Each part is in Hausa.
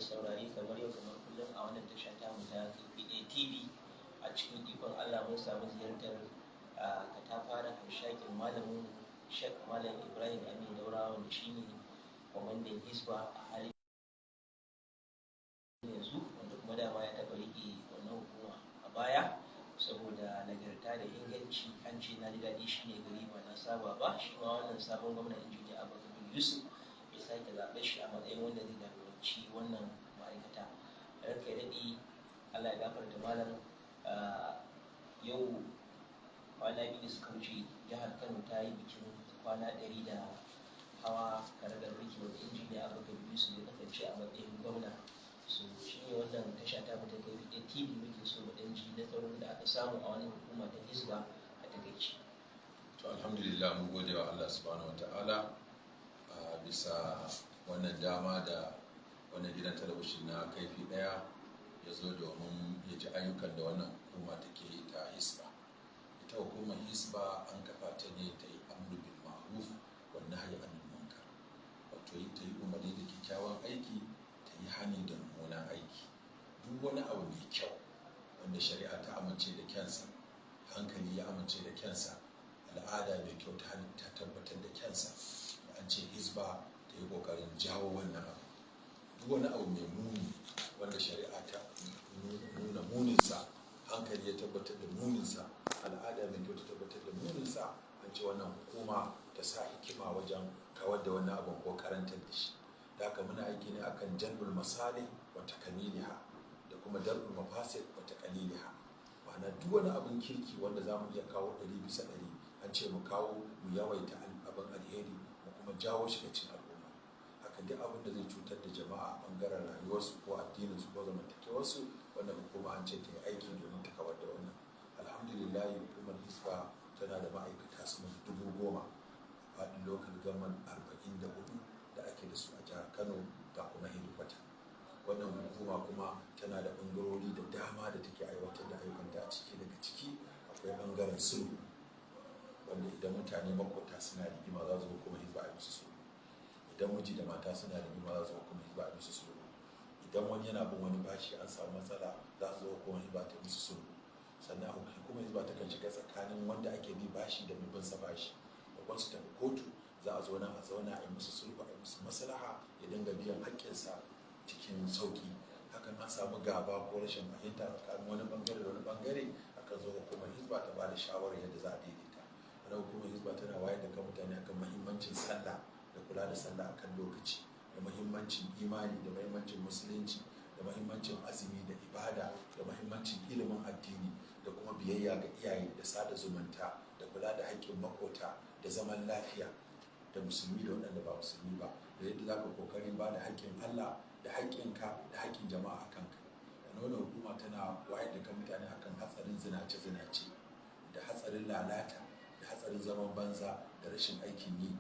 Saurare, kamar yau kamar kullum a wannan tasha ta mu ta KPA TV, a cikin ikon Allah mun samu ziyartar katafaren hamshakin malamin Sheikh Malam Ibrahim Amin Daurawa, wanda shine kwamandan Hisba a halin yanzu, wanda kuma dama ya taɓa riƙe wannan hukuma a baya saboda nagarta da inganci. An ce na ji daɗi shine gari ba na saba ba. Shi ma wannan sabon gwamna, Injiniya Abba Kabir Yusuf, ya sake zaɓe shi a matsayin wanda zai jagoranci wannan ma'aikata. Ranka ya daɗe, Allah ya gafarta malam. Yau kwana 2 da suka wuce, jihar Kano ta yi bikin kwana 100 da hawa karagar mulki, wanda Injiniya Abba Kabir Yusuf ya kasance a matsayin gwamna. So shi ne wannan tasha ta ta kai TV muke so mu ɗan ji nasarorin da aka samu a wannan hukuma ta Hisba a takaice. To, alhamdulillah, mun gode wa Allah subhanahu wataala a bisa wannan dama da wannan gidan talabishin na Kaifi Daya ya zo domin ya ji ayyukan da wannan hukuma take yi ta Hisba. Ita hukumar Hisba an kafa ta ne ta yi amru bil ma'ruf wa nahyi anil munkar, wato ta yi umarni da kyakkyawan aiki, ta yi hani da mummunan aiki. Duk wani abu mai kyau wanda shari'a ta amince da kyansa, hankali ya amince da kyansa, al'ada mai kyau ta tabbatar da kyansa, an ce Hisba ta yi kokarin jawo wannan abu. Duk wani abu mai muni wanda shari'a ta nuna muninsa, hankali ya tabbatar da muninsa, al'ada mai kyau ta tabbatar da muninsa, an ce wannan hukuma ta sa hikima wajen kawar da wannan abin ko karantar da shi. Da haka muna aiki ne akan jalbul masalih wa takamiliha da kuma dar'ul mafasid wa taqliliha. Ma'ana, duk wani abin kirki wanda za mu iya kawo 100%, an ce mu kawo, mu yawaita abin alheri, mu kuma jawo shi ga cikin al'umma. Haka duk abin da zai cutar da jama'a a bangaren rayuwarsu ko addininsu ko zamantakewarsu, wannan hukuma an ce ta yi aiki domin ta kawar da wannan. Alhamdulillah, hukumar Hisba tana da ma'aikata sama da 10,000 a faɗin local government 44 da ake da su a jihar Kano da kuma hedikwata. Wannan hukuma kuma tana da ɓangarori da dama da take aiwatar da ayyukanta a ciki. Daga ciki akwai ɓangaren sulhu, wanda idan mutane makota suna rigima, za su hukumar Hisba a musu sulhu. Idan miji da mata suna rigima, za su hukumar Hisba a musu sulhu. Idan wani yana bin wani bashi, an samu matsala, za su zo hukumar Hisba ta musu sulhu. Sannan hukumar Hisba ta kan shiga tsakanin wanda ake bi bashi da mai bin sa bashi. Bakon su tafi kotu, za a zo nan a zauna a yi musu sulhu, a yi musu maslaha, ya dinga biyan haƙƙinsa cikin sauƙi. Hakan an samu gaba ko rashin fahimta tsakanin wani bangare da wani bangare, akan zo hukumar Hisba ta ba da shawarar yadda za a daidaita. Wani hukumar Hisba tana wayar da kan mutane akan mahimmancin sallah da kula da sallah akan lokaci, da mahimmancin imani, da mahimmancin musulunci, da mahimmancin azumi da ibada, da mahimmancin ilimin addini, da kuma biyayya ga iyaye, da sada zumunta, da kula da haƙƙin makota, da zaman lafiya da musulmi da waɗanda ba musulmi ba, da yadda za ka kokarin ba da haƙƙin Allah da haƙƙinka da haƙƙin jama'a a kanka. Da nuna hukuma tana wayar da kan mutane akan hatsarin zinace-zinace, da hatsarin lalata, da hatsarin zaman banza da rashin aikin yi,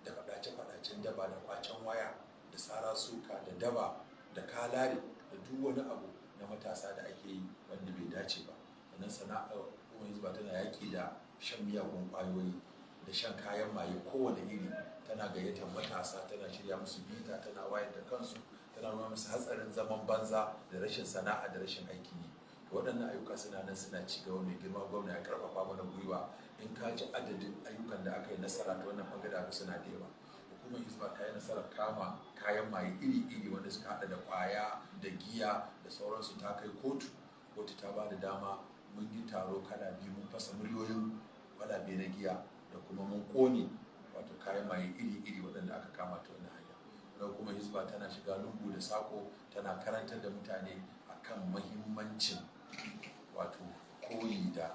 da faɗace-faɗacen daba, da kwacen waya, da sara suka, da daba, da kalare, da duk wani abu na matasa da ake yi wanda bai dace ba. Sannan sana'a hukumar Hizba tana yaƙi da shan miyagun ƙwayoyi da shan kayan maye kowane iri. Tana gayyatar matasa, tana shirya musu bita, tana wayar da kansu, tana nuna musu hatsarin zaman banza da rashin sana'a da rashin aikin yi. Waɗannan ayyuka suna nan suna ci gaba. Mai girma gwamna ya karfafa mana gwiwa. In ka ji adadin ayyukan da aka yi nasara ta wannan bangare, aka suna da yawa. Hukumar Hizba ta yi nasarar kama kayan maye iri-iri wanda suka hada da kwaya da giya da sauransu. Ta kai kotu, kotu ta ba da dama mun yi taro kala biyu, mun fasa miliyoyin kwalabe na giya, da kuma mun kone wato kayan maye iri-iri waɗanda aka kama ta wannan hanya. Wannan kuma Hizba tana shiga lungu da sako, tana karantar da mutane akan mahimmancin wato koyi da